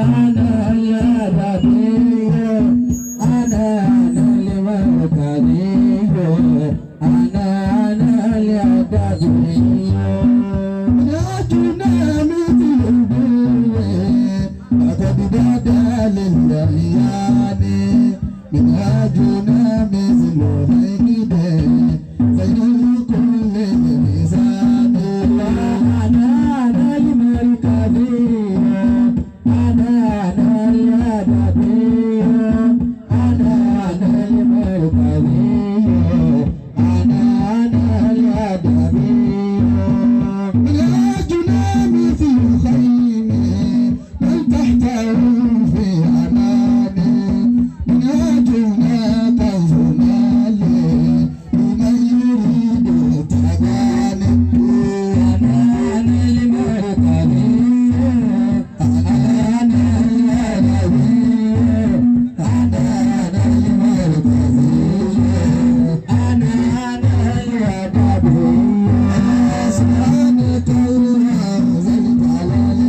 أنا الأدبي أنا أنا المركزي أنا أنا الأدبي منهجنا مثل البر لقد بدا للعيان منهجنا مثل خير خير كل الميزان. أنا أنا المركزي أنا أنا الأدبي أنا أنا المركزي أنا أنا الأدبي. منهجنا مثل خيم بل تحته في أمان منهجنا كنز مال لمن يريد تبان. أنا أنا المركزي أنا أنا الأدبي أنا أنا المركزي أنا أنا الأدبي. سبحانك اللهم ذا الجلال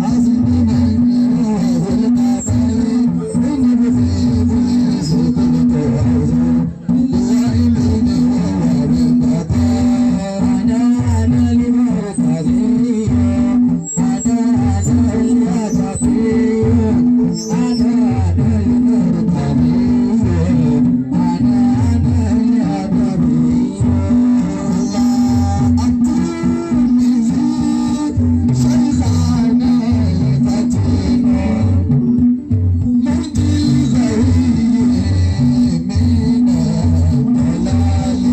عظيم من وذو القمر من في كل سكنة للعلم وبالمقام. أنا أنا المركزي أنا أنا الأدبي أنا أنا المركزي أنا أنا الأدبي. الترمذي شيخنا الفتين مرجي الغوي من الضلال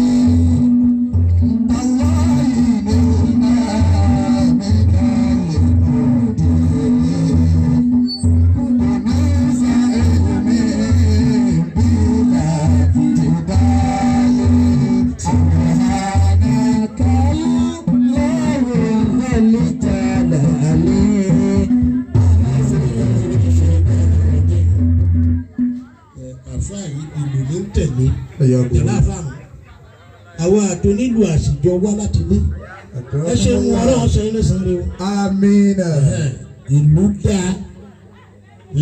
الله نلنا من المدين ونزع علم بلا جدال. سبحانك اللهم ذا الجلال. Àfáà yìí ìlú ní ń tẹ̀lé tẹ̀lé àfáà mọ́. Àwọn àtònílù àṣìjọ wá láti ilé. Ẹ ṣeun, ọlọ́run ṣe ilé san rí o. Amina. Ìlú dáa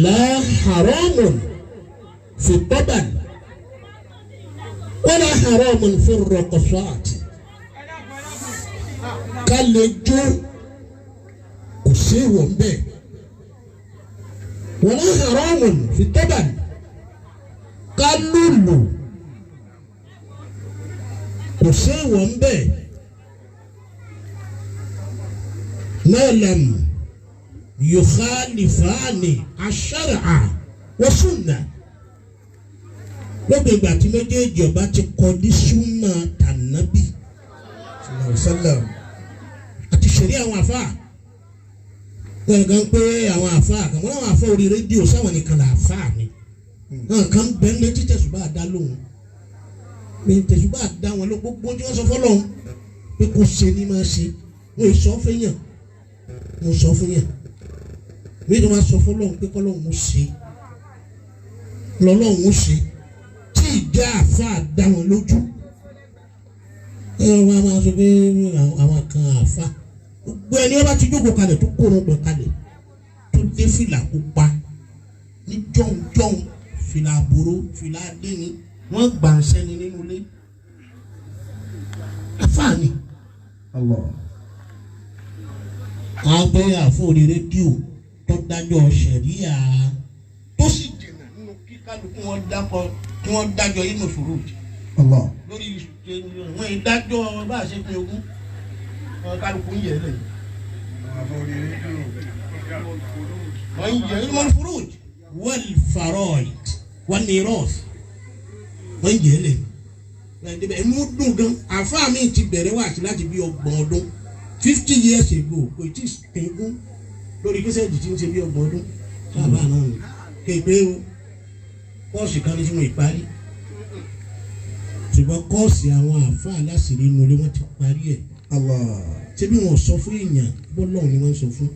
la haramun fi taban wala haramun fi raqasat. Ká lè jó kò sí ìwọ̀n bẹ́ẹ̀. Wala haramun fi taban ká lùlù kò sí ìwọ̀n bẹ́ẹ̀. Ma lam yukhalifani ash-shar'a wa sunnah. Lópin ìgbà tí méjèèjì ọba ti kọ ní súnà tànàbí Sallam. àti ṣẹ̀rí àwọn àfáà. Wọ́n kàn pé àwọn àfáà kan wọ́n láwọn àfáà orí rédíò sáwọn nìkan là àfáà ni. Wọ́n kàn bẹ́ẹ̀ ní tí tẹ̀sùbá dá lóhùn. Ní tẹ̀sùbá dá wọn ló gbogbo tí wọ́n sọ fọ́lọ́hún pé kò ṣe ni máa ṣe. Wọ́n ì sọ fún yàn. Wọ́n sọ fún yàn. Wọ́n ì máa sọ fọ́lọ́hún pé kọ́lọ́hún ó ṣe. Lọ́lọ́hún ó ṣe. Tí ìjà àfáà dá wọn lójú. Ẹ wọ́n máa sọ pé àwọn kan àfáà. Gbogbo ẹni wọ́n bá ti jókòó kalẹ̀ tó kóró pẹ̀ kalẹ̀ tó dé fìlà pupa ní jọ̀hún-jọ̀hún fìlà àbúrò fìlà adéni wọ́n gbà ń sẹ́ni nínú ilé. Àfáà ni. Allah. Abẹ́ àfọ̀rí rédíò tó dájọ́ ṣẹ̀ríà tó sì jìnnà nínú kí kálukú wọn dákọ kí wọ́n dájọ́ inú sùúrù Allah. lórí wọn ìdájọ́ bá a ṣe pín ogún wọn kálukú ń yẹ lẹ́yìn. Wọ́n ń yẹ ilmul furuj wal faraid wal miras wọ́n ń yẹ lẹ́yìn. Ẹnu dùn gan, àfáà mi ti bẹ̀rẹ̀ wá àti láti bí 30 ọdún 50 years ago kò tí ì pín ogún lórí kíṣẹ́ẹ̀dì tí ń ṣe bí 30 ọdún sábà náà ni kéèpé o kọ́ọ̀sì kan ní tí wọ́n ìparí ṣùgbọ́n kọ́ọ̀sì àwọn àfáà láṣìírí inú ilé wọ́n ti parí ẹ̀. Allah. Ṣé bí wọ́n sọ fún èèyàn bọ́lọ́ọ̀ ni wọ́n sọ fún.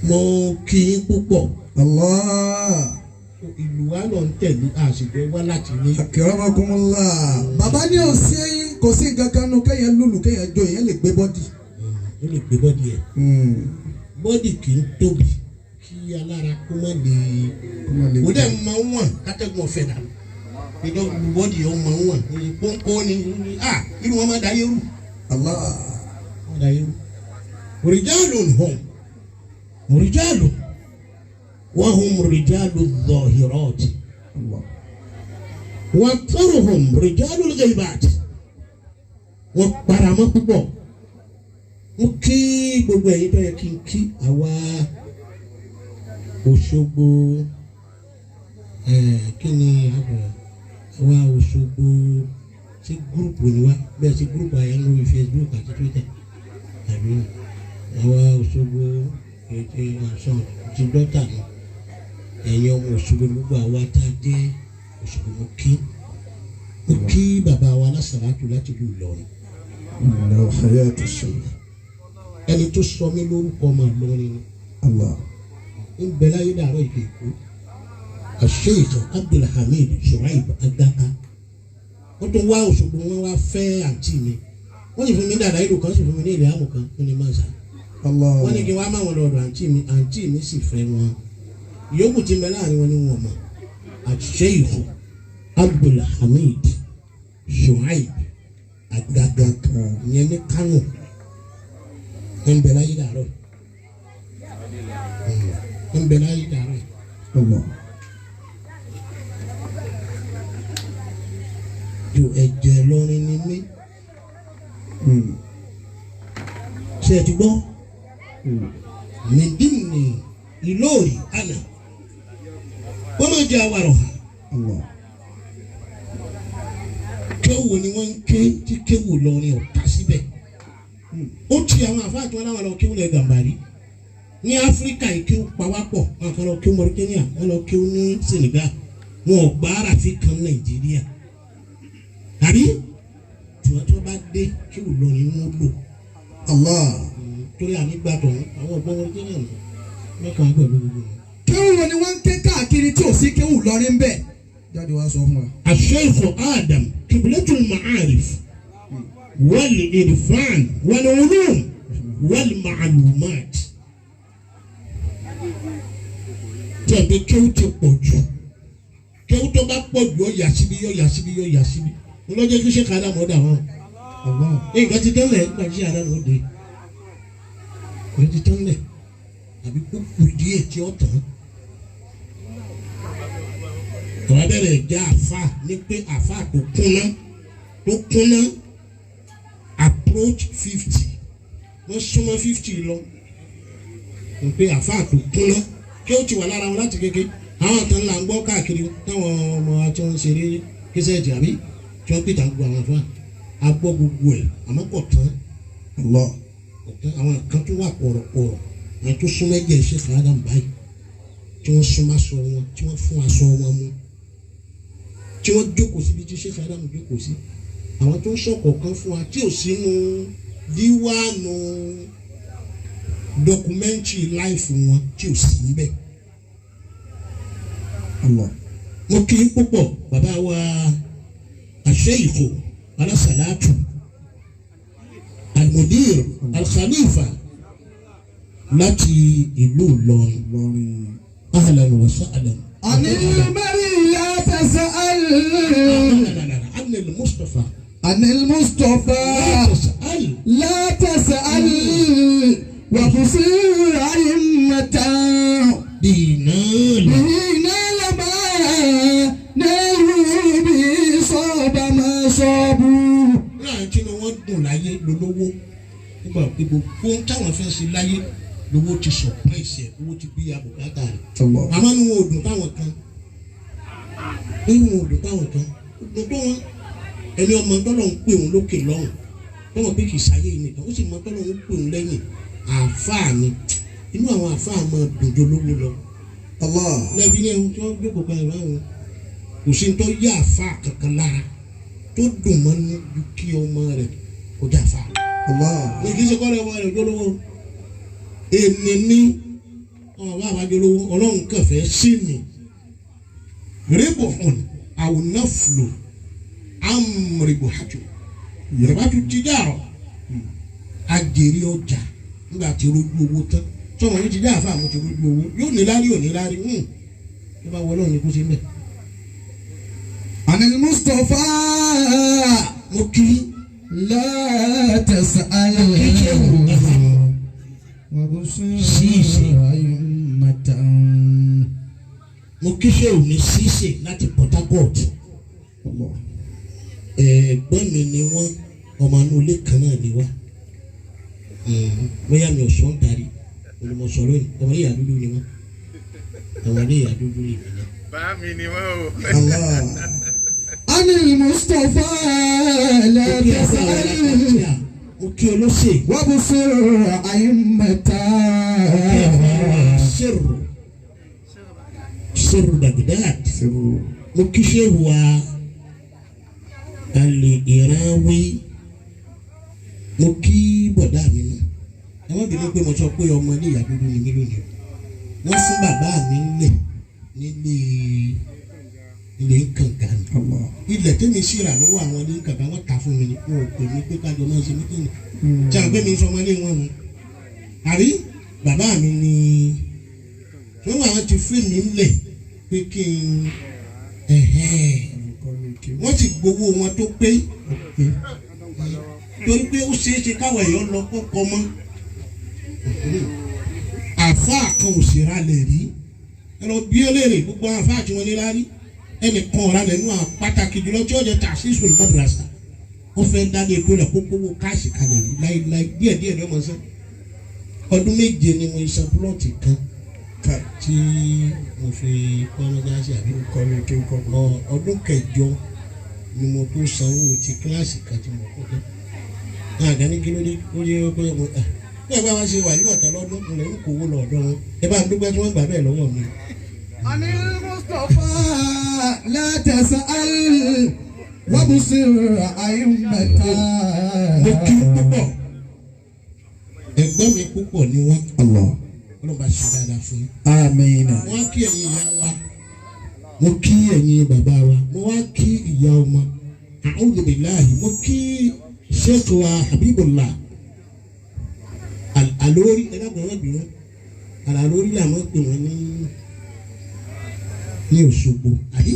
Mo kí yín púpọ̀. Allah. Ìlú wa lọ ń tẹ̀lé àṣìjọ wá láti ilé. Akramakumullah. Bàbá ní ò sí kò sí nǹkan kan nù kéèyàn lùlù kéèyàn jó èèyàn lè gbé bọ́dì. Ó lè gbé bọ́dì ẹ̀. Bọ́dì kì í tóbi kí alára kó má lè. Kó dẹ̀ máa ń wọ̀n kátẹ́gùn ọ̀fẹ́ dànù. Ìjọ bọ́dì yẹn máa ń wọ̀n. Kónkó ni irú wọn máa da yẹ́rù. Allah. Máa da yẹ́rù. Rijalun hum. Rijalun. Wa hum rijalu dhahirati. Allah. Wa aktharuhum rijalul ghaibati. Wọ́n paramọ́ púpọ̀. Mo kí gbogbo ẹ̀yin tó yẹ kí n kí àwa Òṣogbo kí ni àbọ̀ àwa Òṣogbo sí gúrùpù ni wá bẹ́ẹ̀ sí gúrùpù àyẹ̀ lórí Facebook àti Twitter àbí àwa Òṣogbo ètò àṣọ ti dọ́tà ni ẹ̀yin ọmọ Òṣogbo gbogbo àwa tá a jẹ́ Òṣogbo mo kí bàbá wa lásàlátù láti ìlú Ìlọrin. Allah hayatu shaykh. Ẹni tó sọ mí lórúkọ ọmọ Ìlọrin ni. Allah. Ń bẹ láyé dàrọ ìpè kú. Sheikh Abdulhamid Shuaib Agaka. Wọ́n tún wá Òṣogbo wọn wá fẹ́ àǹtí mi. Wọ́n sì fún mi dàda ìlú kan sì fún mi ní ilẹ̀ àmù kan ní Mọ́sá. Allah. Wọ́n ní kí wọ́n á máa wọn lọ́dọ̀ àǹtí mi, àǹtí mi sì fẹ́ wọn. Ìyókù tí ń bẹ láàrin wọn ni wọn mọ̀. Sheikh Abdulhamid Shuaib Agaka ìyẹn ní Kánò. Ń bẹ láyé dàrọ. Ń bẹ láyé dàrọ. Allah. Ju ẹ̀jẹ̀ lọrin ni mí. Ṣé ẹ ti gbọ́? Mìdíìnì Ìlọrin àná. Wọ́n máa jẹ àwàrọ̀ ha. Allah. Kéwù ni wọ́n ń ké tí kéwù lọrin ọ̀tá síbẹ̀. Ó ti àwọn àfáà tí wọ́n láwọn lọ kéwù lẹ̀ Gàmbàrí. Ní Áfíríkà yìí kéwù pawápọ̀, wọn kàn lọ kéwù Mauritania, wọn lọ kéwù ní Senegal, wọn ò gbá àràfin kan Nàìjíríà. Àbí tí wọ́n tó bá dé kéwù lọrin wọn lò. Allah. Torí àmì gbàtọ̀ àwọn ọ̀gbọ́n Mauritania nù. Wọ́n kàn á pẹ̀lú gbogbo wọn. Kéwù wo ni wọ́n ń ké káàkiri tí ò sí kéwù lọrin ń bẹ̀? Jáde wá sọ fún wa. Sheikh Adam Qiblatul Ma'arif wal Irfan wal Ulum wal Ma'lumat. Tẹ̀gbẹ́ kéwù ti pọ̀ jù. Kéwù tó bá pọ̀ jù ó yà síbi yóò yà síbi yóò yà síbi. Mo lọ jẹ́ kí Sheikh Adam ọ̀dà wọn. Allah. Nǹkan ti tán lẹ̀ nígbà tí Sheikh Adam ó dé. Nǹkan ti tán lẹ̀ àbí kó kù díẹ̀ tí ó tán. Tọ́lá bẹ̀rẹ̀ jẹ́ àfa ní pé àfa tó kúnná approach 50 wọ́n súnmọ́ 50 lọ ní pé àfa tó kúnná kí ó ti wà lára wọn láti kéke àwọn kan là ń gbọ́ káàkiri táwọn ọmọ wa tí wọ́n ń ṣeré kíṣẹ́ẹ̀tì àbí tí wọ́n pìtà gbogbo àwọn àfa a gbọ́ gbogbo ẹ̀ àmọ́ kò tán. Allah. Kò tán àwọn kan tó wà pọ̀rọ̀pọ̀rọ̀ àwọn tó súnmọ́ ẹ̀jẹ̀ Sheikh Adam báyìí tí wọ́n súnmọ́ aṣọ wọn tí wọ́n fún aṣọ wọn mu tí wọ́n jókòó síbi tí Sheikh Adam jókòó sí àwọn tó ń sọ̀kọ̀ kan fún wa tí ò sínú díwáànù dọkumẹ́ntì láìfù wọn tí ò sí níbẹ̀. Allah. Mo kí i púpọ̀ bàbá wa Sheikh Alasalatu Almudir Alkhalifa láti ìlú Ìlọrin. Ahlan wa sahlan. Anil mari la tas'al. Anil Mustafa. Anil Mustafa. La tas'al. Wa busir a'immatan. Dinal. Dinal ma nalu bi saba ma sabu. Láàrin tí wọ́n dùn láyé lólówó nígbà pé gbogbo táwọn fẹ́ ṣe láyé lówó ti sọ̀pẹ́sì ẹ̀ owó ti bí abùkátà rẹ̀. Àmọ́ nínú odò táwọn kan nínú odò táwọn kan odò tó wọn ẹni ọmọ tọ́lọ̀ ń pè òun lókè lọ́hùn tọ́mọ̀ pé kì í sáyé yìí nìkan ó sì mọ tọ́lọ̀ ń pè òun lẹ́yìn àáfàá ni inú àwọn àáfàá máa dùn jù lówó lọ. Lẹ́bi ní ẹ̀hún tí wọ́n jókòó kan ìwà wọn kò sí tó yá àáfàá kankan lára tó dùn mọ́ ní ju kí ọmọ rẹ̀ kó já àáfàá. Ní kì í ṣe kọ́lẹ̀ ọmọ rẹ̀ jólówó èmi ní ọmọ bàbá jólówó ọlọ́run kẹfẹ́ sí mi rébùhùn àwùnáflò amrìbùhàtù rìbàtù tìjàrọ̀ àjèrè ọjà nígbà tí rojú owó tán Sọmọ mi ti dá àfa mo ti rújú owó yóò ní lárí ò ní lárí tó bá wọlé òní kó sí mbẹ. Anil Mustafa mo kí la tas'al mo kí ṣéwù ní ṣíṣe láti Port Harcourt. Ẹ̀gbọ́n mi ni wọ́n ọmọ inú ilé kan náà ni wá. Bóyá mi ò sọ ń darí olùmọ̀sọ̀rọ̀ ni ọmọ ìyá dúdú ni wọ́n ọmọ ìyá dúdú ni mí náà. Bá mi ni wọ́n o. Anil Mustafa la tas'al mo kí olóṣè. Wabusir a'immata. Sirru Sirru Baghdad. Mo kí ṣéwù wa Al-Irawi. Mo kí bọ̀dá mi náà. Ẹ má bínú pé mo sọ pé ọmọ ilé ìyá dúdú ni mí lónìí. Wọ́n fún bàbá mi nílẹ̀ nílé ilé kànga ni. Ilẹ̀ tẹ́mi sì rà lọ́wọ́ àwọn ilé kànga wọ́n ta fún mi ni. Wọn ò pè mí pé kájọ máa ṣe mítìnì. Tí àwọn pé mi ń sọ ọmọ ilé wọn nu. Àbí bàbá mi ni wọ́n wà wọ́n ti fún mi ńlẹ̀ pé kí n wọ́n ti gbowó wọn tó pé torí pé ó ṣeé ṣe káwọn èèyàn lọ kọ́kọ́ mọ́. Àfáà kan ò sì ra lè rí ẹ lọ bí eléèrè gbogbo àwọn àfáà tí wọ́n ní rárí ẹnìkan ọ̀rá lẹ́nu àwọn pàtàkì jùlọ tí ó jẹ tàṣíṣù madrasa ó fẹ́ dálé epo rẹ̀ kó kówó káàṣì kalẹ̀ rí láíláí díẹ̀díẹ̀ ní ọmọ sẹ́ ọdún méje ni mo san púlọ̀tì kan tí mo fi kọ́ mọ́sáàsì àbí ọdún kẹjọ ni mo tó sanwó ti kíláàsì kan tí mo kọ́ tán. Àgbà ní kí ló dé ó yẹ ó pé mo ẹ bá wá ṣe wà níwọ̀n tán lọ́dún mo lè ń kówó lọ ọ̀dọ́ wọn ẹ bá ń dúpẹ́ tí wọ́n gbà bẹ́ẹ̀ lọ́wọ́ mi. Anil Mustafa la tas'al wabusir a'immata. Mo kí púpọ̀ ẹ̀gbọ́n mi púpọ̀ ni wọ́n. Ọlọ́run bá ṣe dáadáa fún yín. Àmín. Mo wá kí ẹ̀yin ìyá wa mo kí ẹ̀yin bàbá wa mo wá kí ìyá ọmọ a'udhu billahi mo kí Sheikh wa Habibullah Alórí ẹ̀dàgbọ́n wọn bínú Alórí làwọn pè wọ́n ní Òṣogbo àbí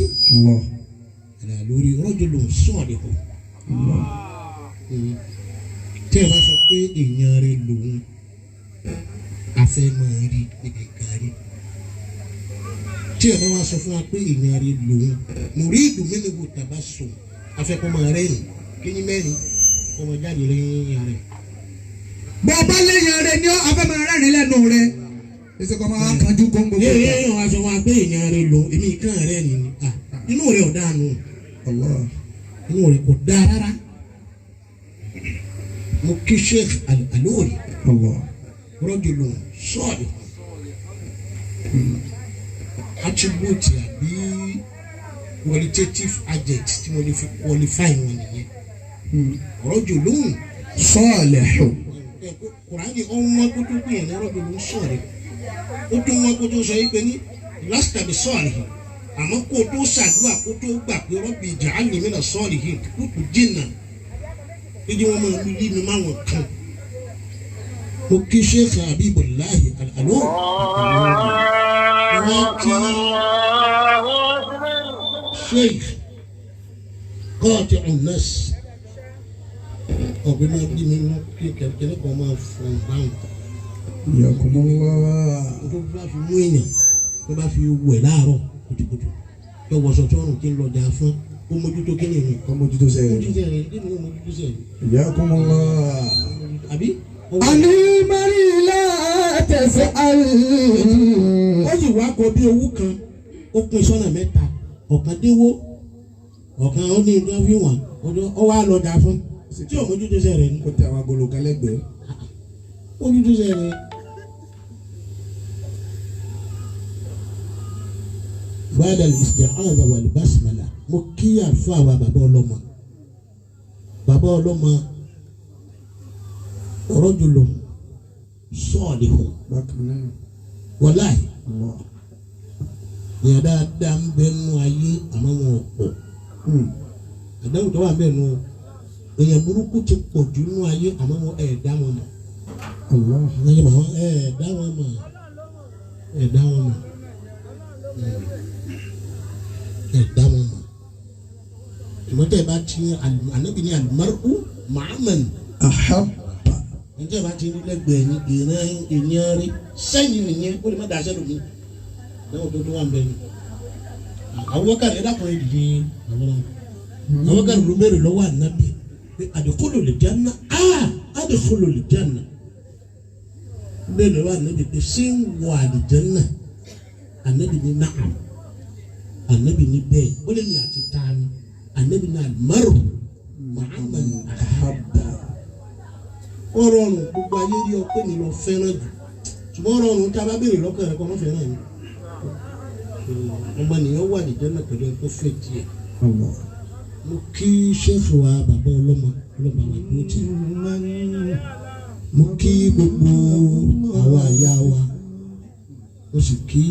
Alórí rajulun salihun. Tí ẹ bá sọ pé èèyàn rẹ lòun afẹ́ máa rí níbi kan rí tí ẹ bá wá sọ fún wa pé èèyàn rẹ lòun mo rí ìdùnnú níbo tàbá sùn afẹ́ kọ́ máa rẹ́rìn kíní mẹ́rin kọ́ máa jáde lẹ́yìn rẹ̀. Bọ́ọ̀bá lẹ́yìn rẹ ni afẹ́ máa rẹ́rìn lẹ́nu rẹ ẹsẹ̀ kọ́ máa kanjú kóńgò. Ẹ ẹ ẹ wá sọ fún wa pé èèyàn rẹ lòun èmi kàn rẹ́rìn ni inú rẹ ò dáa nù inú rẹ kò dáa rárá. Mo kí Sheikh Alórí rajulun salih attribute àbí qualitative agent tí mo lè fi qualify wọn nìyẹn rajulun salih. Kùránì ọ̀hún kó tó pè é ní rajulun salih ó tún wọn kó tó sọ yìí pé ní lasta bi salih àmọ́ kó tó ṣàdúrà kó tó gbà pé rabbi ij'alni mina salihin kó tó jìnnà ìdí wọn máa ń rí mi máwọn kan. Mo kí Sheikh Habibullahi Alórí wọ́n kí Sheikh Qati'un Nas ọ̀gbìn máa bí mi mú kí kẹ̀kẹ́ kan máa fọ̀n báwọn. Tó bá fi mú èèyàn tó bá fi wẹ̀ láàárọ̀ kùtùkùtù tó wọṣọ tó rùn kí n lọ jà fún ó mójútó kí ni ìrìn. Ó mójútó sẹ́yìn. Mójútó sẹ́yìn kí ni ó mójútó sẹ́yìn. Yakumullah. Àbí. Àní mari la tas'al. Ó sì wá kọ bí owó kan ó pín sọ́nà mẹ́ta ọ̀kan déwó ọ̀kan ó ní nǹkan fi wọ̀n ó wá lọ jà fún tí ò mójútó sẹ́yìn rẹ̀ ni. Ó tẹ àwọn agolo kan lẹ́gbẹ̀ẹ́. Mójútó sẹ́yìn rẹ̀. Ba'da al-isti'adha wal-basmala mo kí àlùfáà wa bàbá ọlọ́mọ bàbá ọlọ́mọ rajulun salihun wàláhì ìyá dáadáa ń bẹ nú ayé àmọ́ wọn ò pọ̀ àdáhùn tó wà bẹ́ẹ̀ nù èèyàn burúkú ti pọ̀ jù nú ayé àmọ́ wọn ẹ̀ dá wọn mọ̀ Ẹ dá wọn mọ̀, ẹ dá wọn mọ̀, ẹ dá wọn mọ̀. Ìmọ̀tẹ́ bá ti ànábì ní al-mar'u ma'a man ahabba. Ǹjẹ́ bá ti rí lẹ́gbẹ̀ẹ́ ní ìran ènìyàn rí sẹ́yìn nìyẹn ó lè má dàá sẹ́lòmí lẹ́wọ̀n tó tó wà ń bẹ̀ ni. Abubakar ẹ dákun ẹ dìde àwọn Abubakar ló mẹ́rin lọ́wọ́ ànábì pé adkhulu al-janna adkhulu al-janna bẹ́ẹ̀ lọ́wọ́ ànábì pé ṣé ń wọ àlìjánná ànábì ní na'am ànábì ní bẹ́ẹ̀ ó lè ní àti tani ànábì ní al-mar'u ma'a man ahabba. Ó rọrùn gbogbo ayé rí ọ pé mi lọ fẹ́ràn jù ṣùgbọ́n ó rọrùn tá a bá béèrè lọ́kàn rẹ kọ́ mọ́ fẹ́ràn mi. Ọmọnìyàn wà ní jẹ́nà pẹ̀lú ẹni tó fẹ́ tiẹ̀. Mo kí ṣẹ́fù wa bàbá ọlọ́mọ ọlọ́mọ wa dúró tì. Mo kí gbogbo àwọn àyà wa mo sì kí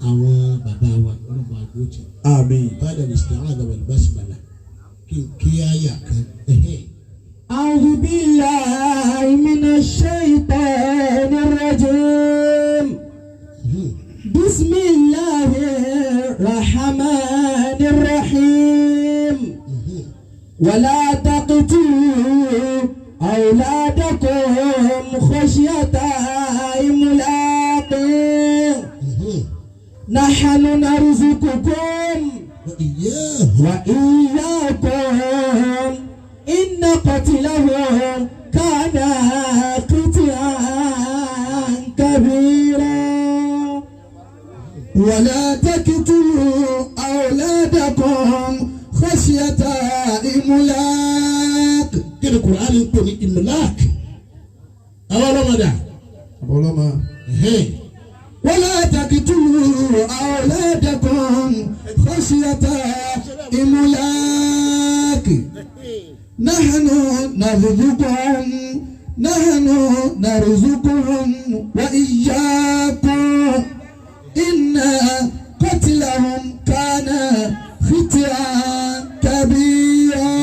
àwọn bàbá wa ọlọ́mọ wa dúró tì. Àmín. Bàdà ní sìtáhàn àwọn ìbásíbalà kí n kí àyà kan. أعوذ بالله من الشيطان الرجيم بسم الله الرحمن الرحيم ولا تقتلوا أولادكم خشية إملاق نحن نرزقكم وإياكم إن قتلهم كان قتلا كبيرا ولا تقتلوا أولادكم خشية إملاق. Kí ni Kùránì ń pè ní imlak? Àwọn ọlọ́mọdà. Ọlọ́mọ. ولا تقتلوا أولادكم خشية إملاق نحن نرزقهم نحن نرزقهم وإياكم إن قتلهم كان خطأ كبيرا.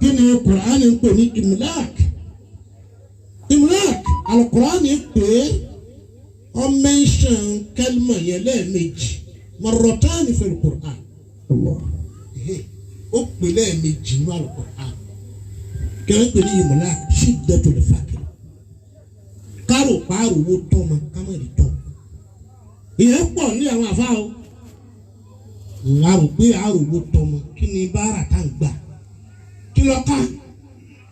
Kí ni Kùránì ń pè ní imlak? Imlak Al-Kùránì pè é ọ mẹ́ńsàn kẹ́lìmọ̀ yẹn lẹ́ẹ̀mejì marratani fil Kùránì. Ó pè lẹ́ẹ̀mejì ní Al-Kùránì. Kí wọ́n pè ní imlak? Shiddatul fakr. Kárò pààrọ̀ owó tọ́ ma ká má rí tọ́. Ìyẹn pọ̀ ní àwọn àfa o. Àrò pé àrò owó tọ́ ma kí ni báárà tá ń gbà? Kí lọ ká?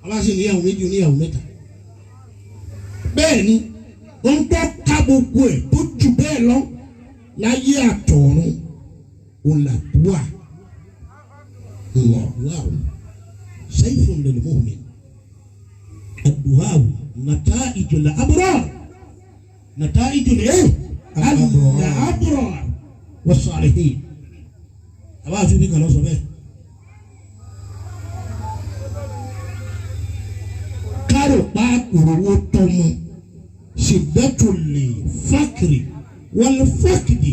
Ọba sì níyàwó méjì oníyàwó mẹ́ta. Bẹ́ẹ̀ ni, ó ń tọ́ ká gbogbo ẹ̀ tó jù bẹ́ẹ̀ lọ láyé àtọ̀run òun là dùà. Làdùà o. Sayfun lil mu'min. Àdùà o. Nata'ijul abrar. Nata'ijul abrar was-salihin. Àbá àti ibi kan lọ sọ bẹ́ẹ̀. Kárò pa òróró tọmọ ṣìdẹ́tòlè fákìrì wọlé fákìrì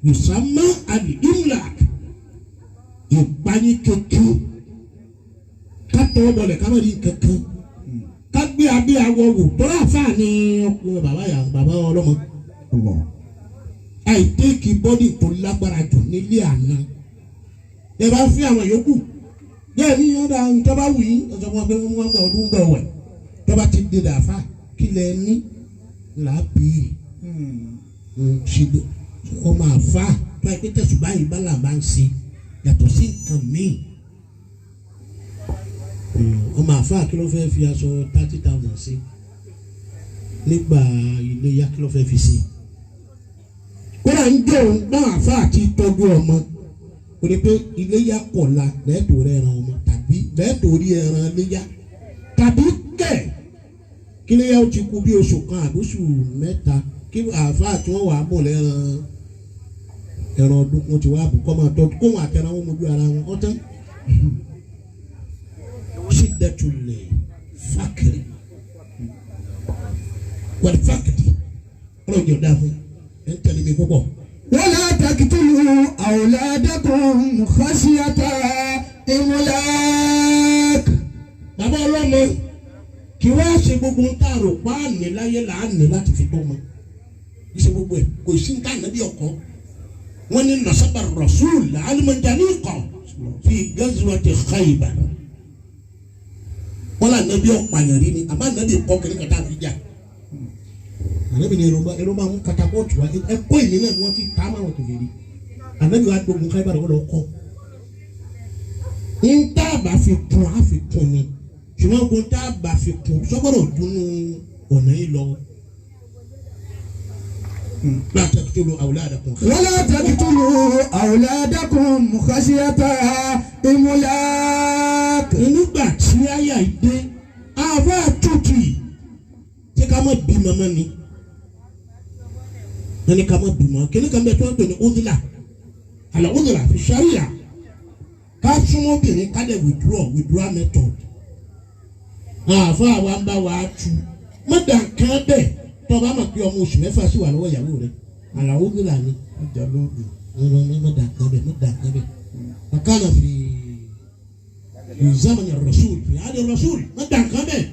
yusamma al-imlak ìpáyín kankan kátó bọlẹ̀ kámẹ́rì kankan kágbé abẹ́ awọ wò tọ́lá àfáà ní ọkùnrin bàbá yà bàbá ọlọ́mọ. Àìtẹ́kì bọ́dì tó lágbára jù nílé àná ẹ bá fi àwọn yòókù bẹ́ẹ̀ ni yọ̀ọ́dà ntọ́ba wù yín ọ̀sọ̀ wọn pé wọ́n gbà ọdún gbà wẹ̀ tọ́ba ti dé dàáfà kí lẹ ní là á bìrì ṣùgbọ́n ọmọ àfa tó ẹ pé tẹ̀sùn báyìí bá là bá ń ṣe yàtọ̀ sí nǹkan míì ọmọ àfa kí ló fẹ́ fi aṣọ 30,000 sí nígbà iléyá kí ló fẹ́ fi sí kódà ń jẹ́ òun náà àfa àti tọ́jú ọmọ o ní pé iléyá kọ̀la lẹ́ẹ̀tọ́ rẹ̀ ẹran ọmọ tàbí lẹ́ẹ̀tọ́ rí ẹran iléyá tàbí kẹ̀ kí iléyá ó ti kú bí oṣù kan àbí oṣù mẹ́ta kí àáfàá tí wọ́n wà á bọ̀ lẹ́ran ẹran ọdún wọn ti wá bù kọ́ máa tọ́jú kó wọn àtẹran wọn mojú ara wọn ọ̀tán. Shiddatul fakri wal fakri ọlọ́jọ́ dáa fún ẹ̀ ń tẹ̀lé mi púpọ̀. ولا تقتلوا أولادكم خشية إملاق. Bàbá ọlọ́mọ Kí wá ṣe gbogbo ń tààrò páàní láyé làánì láti fi tọ́ ọmọ. Kì í ṣe gbogbo ẹ̀ kò sí nǹkan ànábì ọkọ. Wọ́n ní nasaba rasul alimọ̀jáni kọ̀ fi gazwati Khaybar. Wọ́n lé ànábì ọ̀pàyàn rí ni àmọ́ ànábì kọ́ kiri kàtà fi jà. Ànábì ni ẹ̀rọ máa ń katakọ́ọ̀tù wa ẹ̀kọ́ ìní náà wọ́n ti ta máa wọ́n tó fi rí. Ànábì wa gbógun Khaybar wọ́n lọ kọ́. Ń tá a bá fi kún a fi kún ni ṣùgbọ́n gbogbo tá a bá fi kún sọ́gbọ́dọ̀ dúnú ọ̀nà yìí lọ. La taqtulu awladakum. ولا تقتلوا أولادكم خشية إملاق. Nígbà tí àyà yìí dé, àwa àtúntì tí ká má bímọ mọ́ ni. Wọ́n ní ká má bímọ. Kíní kan bẹ́ẹ̀ tí wọ́n pè ní udhla. Àlọ́ udhla fi sharia. Ká súnmọ́ obìnrin ká dẹ̀ withdraw method. Àfa àwa ń bá wa tu. Mọ́dà kan bẹ́ẹ̀ tó o bá mọ̀ pé ọmọ oṣù 6 sì wà lọ́wọ́ ìyàwó rẹ̀. Àlọ́ udhla ni. Mọ́dà kan bẹ́ẹ̀ mọ́dà kan bẹ́ẹ̀. Bàkánà fi zamani rasul fi hali rasul mọ́dà kan bẹ́ẹ̀.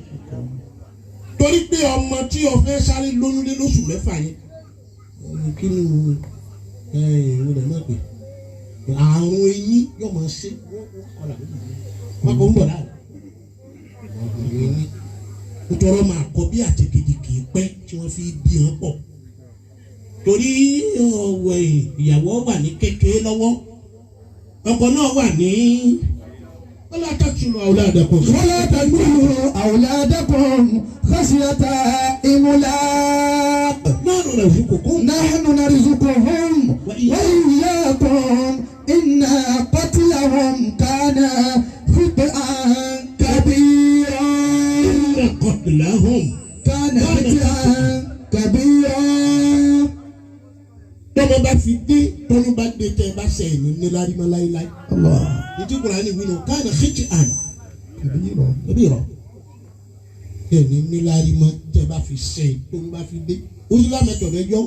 Torí pé ọmọ tí o fẹ́ sáré lóyún lé lóṣù 6 yẹn. Kí ni o lè má pè? Àrùn eyín yóò máa ṣe wọ́n kò ń bọ̀ láàrin. Nítorí ọmọ àkọ́bí àti kejì kì í pẹ́ tí wọ́n fi bí wọn pọ̀. Torí ọ̀wọ̀ ìyàwó wà ní kékeré lọ́wọ́. Ọkọ náà wà ní wala taqtulu awladakum. ولا تقتلوا أولادكم خشية إملاق. Nahnu narzuqukum. نحن نرزقهم وإياكم إن قتلهم كان خطأ كبيرا. Inna qatlahum كان خطأ كبيرا. Tọ́mọ bá fi dé tọ́mọ bá dé tẹ́ ẹ bá ṣe ẹ̀mí ní lárímọ́ láíláí. الله Ìdí Kùránì wí nù kana khit'an كبيرا. kabira. Ẹ̀mí ní lárímọ́ tẹ́ ẹ bá fi ṣe tọ́mọ bá fi dé. Uzula method ẹ yọ.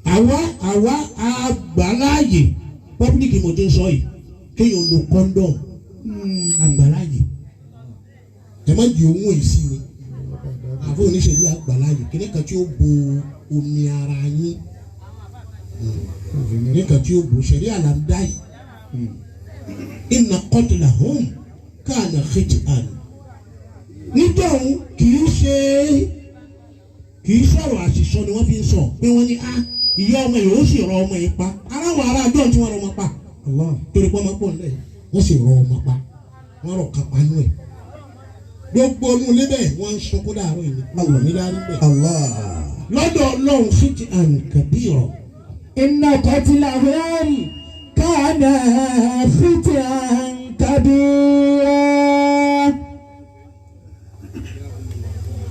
Àwa àgbàláyè pọ́blíkì mo ti ń sọ yìí kéèyàn lo kọ́ńdọ̀mù àgbàláyè. Ẹ má di ohun èsì ni. Àfọ oníṣèlú àgbàláyè kíní kan tí ó bo omi ara yín. Kíní kan tí ó bo ṣẹ̀rí àlàndá yìí. Inna qatlahum kana khit'an. Nítorí kì í sọ̀rọ̀ àṣìṣọ ni wọ́n fi ń sọ pé wọ́n ní á ìyá ọmọ yìí ó sì rọ ọmọ yìí pa. Aláwọ̀ ará àjọ tí wọ́n rọ ọmọ pa. Torí pé ọmọ pọ̀ nílẹ̀ wọ́n sì rọ ọmọ pa. Wọ́n rọ̀ kápá nú ẹ̀. Gbogbo inú ilé bẹ́ẹ̀ wọ́n ń sunkún láàárọ̀ yìí. Wọ́n ní láàrín bẹ́ẹ̀. Lọ́dọ̀ Ọlọ́run khit'an kabira. إن قتلهم كان خطأ كبيرا.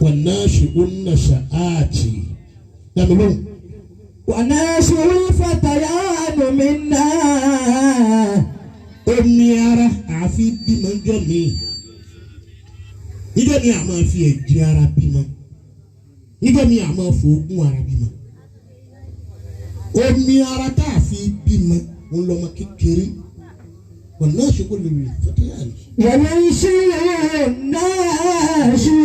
والناشئ النشآت. Dàmí lóhùn. وناشئ الفتيان منا. Omi ara àfi bímọ ńjọ́ mi. Níjọ́ mi a máa fi ẹ̀jẹ̀ ara bímọ. Níjọ́ mi a máa fòógùn ara bímọ. Omi ara tá a fi bímọ ń lọ́mọ kékeré. والناشئ الفتيان. وننشئ الناشئ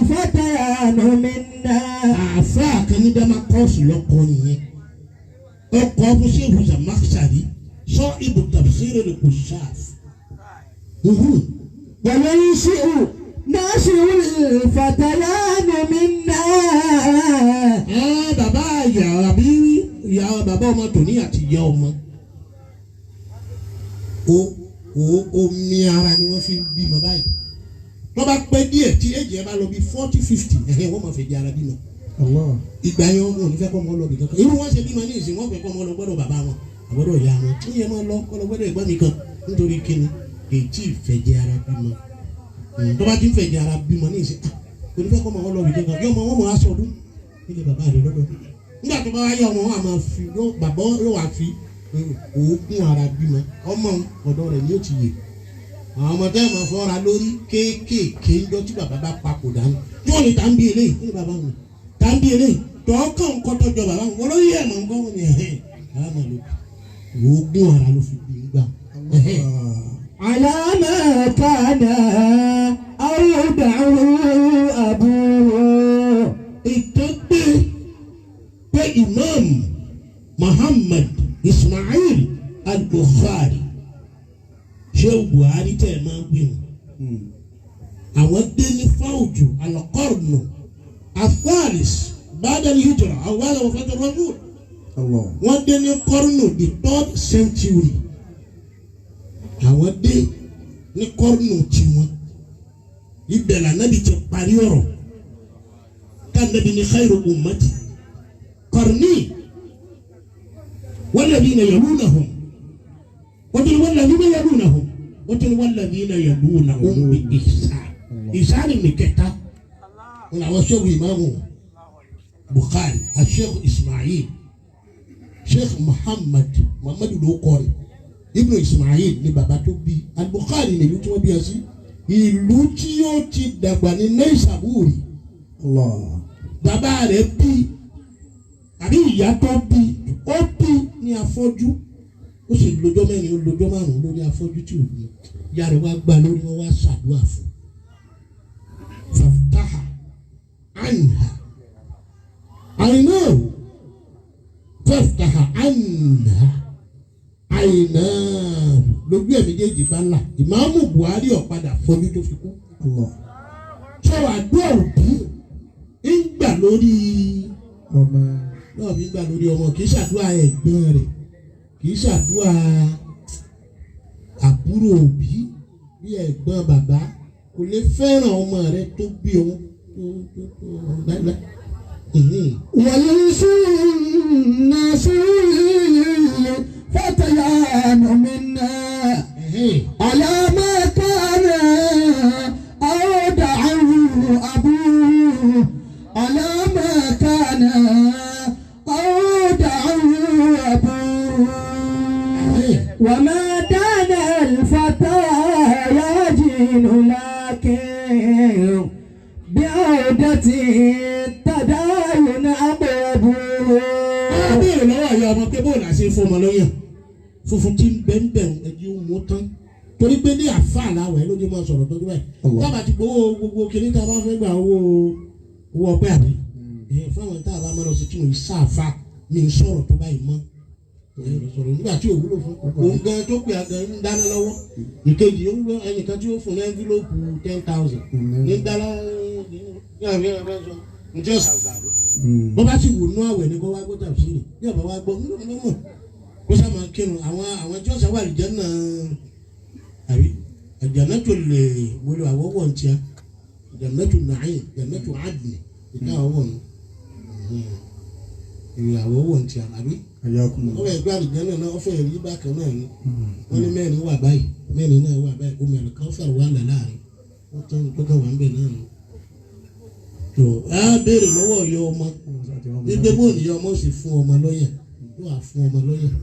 الفتيان منا. Àáfàá kan ní Damakọ́sì lọ́kọ nìyẹn. Ọkọ̀ ọ̀bùsẹ̀ Zamakshari sọ ibù tafsir al-Kashaf. وننشئ ناشئ الفتيان منا. Ẹ bàbá ìyá àbí ìyá bàbá ọmọ tòní àti ìyá ọmọ. Omi ara ni wọ́n fi ń bímọ báyìí. Wọ́n bá pẹ́ díẹ̀ tí èjì ẹ bá lọ bí 40-50 ẹ̀hìn wọ́n máa fẹ́ di ara bímọ. Ìgbà yẹn wọn ò ní fẹ́ kọ́ ọmọ lọ bì kankan. Irú wọn ṣe bímọ ní ìsìn wọn fẹ́ kọ́ ọmọ lọ gbọ́dọ̀ bàbá wọn àgbọ́dọ̀ ìyá wọn. Ó yẹ máa lọ kọ́ lọ gbọ́dọ̀ ẹ̀gbọ́n mi kan nítorí kíni èyí ìfẹ̀jẹ̀ ara bímọ. Tó bá ti ń fẹ̀jẹ̀ ara bímọ ní ìsìn kò ní fẹ́ kọ́ ọmọ wọn lọ bì kankan. Yọ ọmọ wọn mọ̀ aṣọ ọdún nílé bàbá rẹ lọ́dọ̀. Nígbà tó bá wáyé ọmọ wọn àmọ́ fi bàbá yóò wá fi oògùn ara bímọ. Ọmọ ọ̀dọ̀ rẹ̀ ni ó ti yè. Àwọn ọmọ tẹ́ ẹ̀ máa fọ́ra lórí kéékèèké ń jọ tí bàbá bá papòdà ń. Yóò ní tà ń bí eléyìí ní bàbá mi. Tà ń bí eléyìí tọ́kàn kọ́tọ́jọ bàbá mi. Wọ́n ló yẹ ẹ̀mọ́ nǹkan wọn ni ẹ̀hẹ́n. Bàbá mi ló oògùn ara ló fi bí gbà. على ما كان أودعه أبوه. Imam Muhammad Ismail Al-Bukhari Shehu Buhari tẹ̀ máa ń gbìmọ̀ àwọn dé ní fáwùjù al-qarnu athalis ba'da al-hijra àwọn ba'da wafat ar-rasul wọ́n dé ní kọ́rùnù the third century àwọn dé ní kọ́rùnù tiwọn ibẹ̀ lànàbì ti parí ọ̀rọ̀ kànàbì ní khayru ummati qarni walladhina yalunahum walladhina yalunahum walladhina yalunahum bi ihsan ihsan ní kẹta wọn làwọn sẹ́wọ̀n ìmáàmù Bukhari asheikh Ismail Sheikh Muhammad Muhammadu ló kọ rẹ̀ Ibn Ismail ni bàbá tó bí Al-Bukhari ní ìlú tí wọ́n bí ẹ sí ìlú tí ó ti dàgbà ní Naisaburi bàbá rẹ̀ bí àbí ìyá tó bí ó bí ní afọ́jú ó sì lọ́jọ́ mẹ́rin ó lọ́jọ́ márùn-ún lórí afọ́jú tí ò ní ìyá rẹ̀ wá gbà lórí wọn wá ṣàdúrà fún faftaha anha àìnáwó faftaha anha àìnáwó lójú ẹ̀ méjèèjì bá là ìmáàmù Buhari ọ̀padà fọjú tó fi kú. Sọ àdúrà òbí ń gbà lórí ọmọ náà fi ń gbà lórí ọmọ kì í ṣàdúrà ẹ̀gbọ́n rẹ̀ kì í ṣàdúrà àbúrò òbí bí ẹ̀gbọ́n bàbá kò lè fẹ́ràn ọmọ rẹ̀ tó bí òun tó tó tó láíláí. وينسون فتيان منا على ما كان أودعه أبوه على ما كان أودعه أبوه وما دان الفتى يجين لكن بعودته التدين أبوه. Wọ́n béèrè lọ́wọ́ ìyá ọmọ pé bóòlù àṣẹ fún ọmọ lọ́yàn funfun tí ń bẹ́ ń bẹ̀ ẹ̀jẹ̀ ó mú tán torí pé ní àfa làwẹ̀ ló dé máa sọ̀rọ̀ tọ́jú báyìí tábà ti gbowó gbogbo kiri tá a bá fẹ́ gba owó owó ọpẹ́ àbí fáwọn tá a bá máa lọ sí tí wọ́n sáfà mi ń sọ̀rọ̀ tó báyìí mọ́ sọ̀rọ̀ nígbà tí ò wúlò fún òun gan tó pè á gan ń dáná lọ́wọ́ ìkejì ó ń lọ ẹnìkan tí ó fún ní ẹ́ńfílópù 10,000 ní dáná ní bó bá sì wù nú àwẹ̀ ni kó wá gbọ́ tàbí sí bí ọ̀bá wá gbọ́ nínú mọ̀ kó sá máa kírun àwọn àwọn tí wọ́n sá wà lìjẹ́ náà àbí àjànà tó lè wọlé àwọ̀wọ̀ ń tíya àjànà tó nàáyìn àjànà tó àdìní ìta àwọ̀wọ̀ nù ìrìn àwọ̀wọ̀ ń tíya àbí wọ́n fẹ́ gbé àlìjẹ́ náà wọ́n fẹ́ rí bákan náà ni wọ́n ní mẹ́rin wà báyìí mẹ́rin náà wà báyìí omi àlùkò fẹ́rẹ̀ wà là láàrin wọ́n tán tó kàn wà ń bẹ̀ náà nù. Tó a béèrè lọ́wọ́ ìyá ọmọ gbígbé bóòlù ìyá ọmọ sì fún ọmọ lọ́yàn yóò wá fún ọmọ lọ́yàn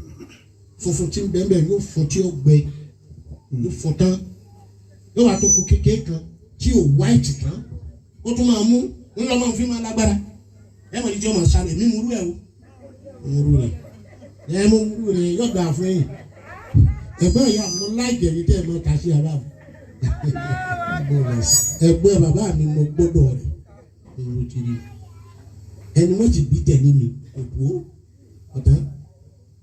funfun tí ń bẹ́ẹ̀ bẹ́ẹ̀ yóò fún tí ó gbẹ yóò fún tán yóò wá tó kù kékeré kan tí ò wáìtì tán ó tún máa mú ńlọ máa fi máa lágbára ẹ mọ̀ ní tí ó máa sáré mímú rú ẹ̀ o mímú rú rẹ̀ ẹ mú rú rẹ̀ yóò gbà fún ẹ̀yìn ẹ̀gbọ́n ìyá mi láìjẹ̀ ní tẹ́ ẹ̀ mọ́ ta sí ara mi ẹ̀gbọ́n bàbá mi mo gbọ́dọ̀ rẹ̀ èrò ti rí ẹni wọ́n ti bí tẹ̀lé mi kò dúró ọ̀tán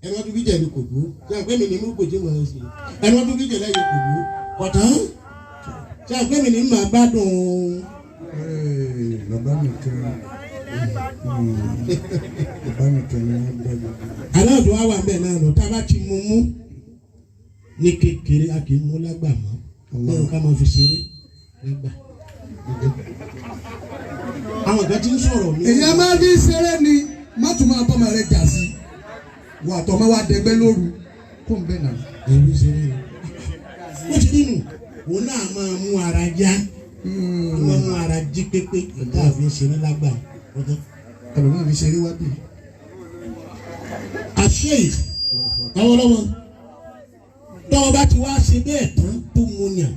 ẹni wọ́n tún bí tẹ̀lé kò dúró ṣé àgbẹ̀ mi ní mú kò tí mo ṣe ẹni wọ́n tún bí tẹ̀lé yìí kò dúró ọ̀tán ṣé àgbẹ̀ mi ní mà bá dùn. Bàbá mi kan bàbá mi kan ní wọ́n gbá gbogbo. Aláàdùn wa wà bẹ́ẹ̀ náà lọ tá a bá ti mú mú ní kékeré a kì í mú lágbà mọ́ lẹ́yìn ká máa fi ṣeré lágbà. Àwọn kan ti ń sọ̀rọ̀ mi. Èyí a máa fi ṣeré ni má tún máa bọ́mọ rẹ jà sí wà tọ́ ma wá dẹgbẹ́ lóru kó n bẹ̀ náà. Èmi ṣeré ni. Ó ti nínú òun náà máa mú ara yá ó máa mú ara jí pépé ìta àfi ń ṣeré lágbà ọdún. Ẹlòmíràn fi ṣeré wá bì. Àṣé lọ́wọ́lọ́wọ́ tọ́wọ́ bá ti wá ṣe bẹ́ẹ̀ tán tó mu yàn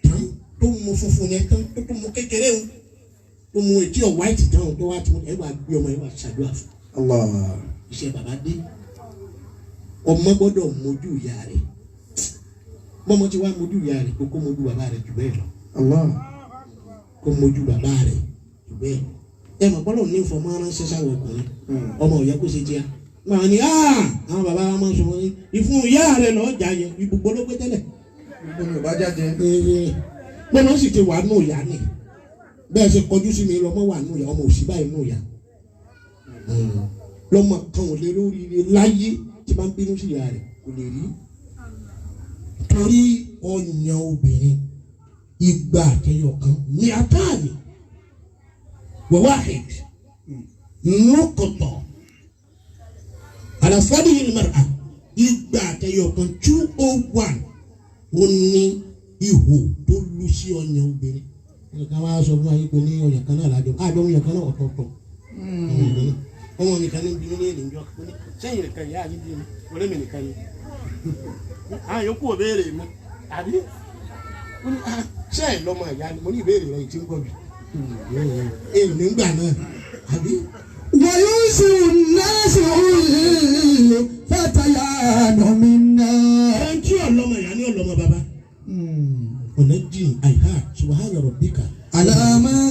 tán tó mu funfun yẹn tán tó mu kékeré ń tó mu etí ọ̀ wáìtì tán tó wá ti mu ẹ wá gbé ọmọ ẹ wá ṣàdúrà fún. Iṣẹ́ bàbá dé ọmọ gbọ́dọ̀ mójú ìyá rẹ̀ bọ́mọ ti wá mójú ìyá rẹ̀ kó mójú bàbá rẹ̀ jù bẹ́ẹ̀ lọ kó mójú bàbá rẹ̀ jù bẹ́ẹ̀ lọ. Ẹ mọ̀ gbọ́dọ̀ ní ìfọ̀mọ́ ránṣẹ́ sáwọn ọkùnrin ọmọ òye kó ṣe jẹ́ wọn ni àwọn bàbá wa máa ń sọ wọn ní ìfún ìyá rẹ lọ́ọ́ jà yẹn ibùgbọ́ ló gbé tẹ́lẹ̀. Gbogbo ni ò bá jáde. Bọ́lá sì ti wà nù ìyá ni bẹ́ẹ̀ ṣe kọjú sí mi lọ́mọ wà nù ìyá ọmọ òsì báyìí nù ìyá lọ́mọ kan ò lè lórí ire láyé tí máa ń bínú sí ìyá rẹ̀ kò lè rí torí ọyàn obìnrin igba àtẹyọ kan ní atáàlì wàwáhìd nùkọ̀tọ̀ àlàfáàdì yìí mẹ́ra igba àtẹyọ kan 201 ó ní ihò tó lu sí ọyàn obìnrin. Ẹnìkan wá sọ fún wa yìí pé ní ọyàn kan náà lájọ àjọ ọyàn kan náà ọ̀tọ̀ọ̀tọ̀ ọmọ mi kan ní bí mi ní ènìyàn ní sẹ́yìn nìkan ìyá yìí bí mi wọlé mi nìkan yìí àwọn yòókù ò béèrè mi àbí ó ní sẹ́yìn lọ́mọ ìyá ni mo ní ìbéèrè rẹ̀ tí ń pọ̀ jù èyí nígbà náà àbí. وينسي الناس الفتيان منا. Ẹn tí ọlọ́mọ ìyá ní ọlọ́mọ bàbá ọ̀nà jìn àìhá subhana rabbika. على ما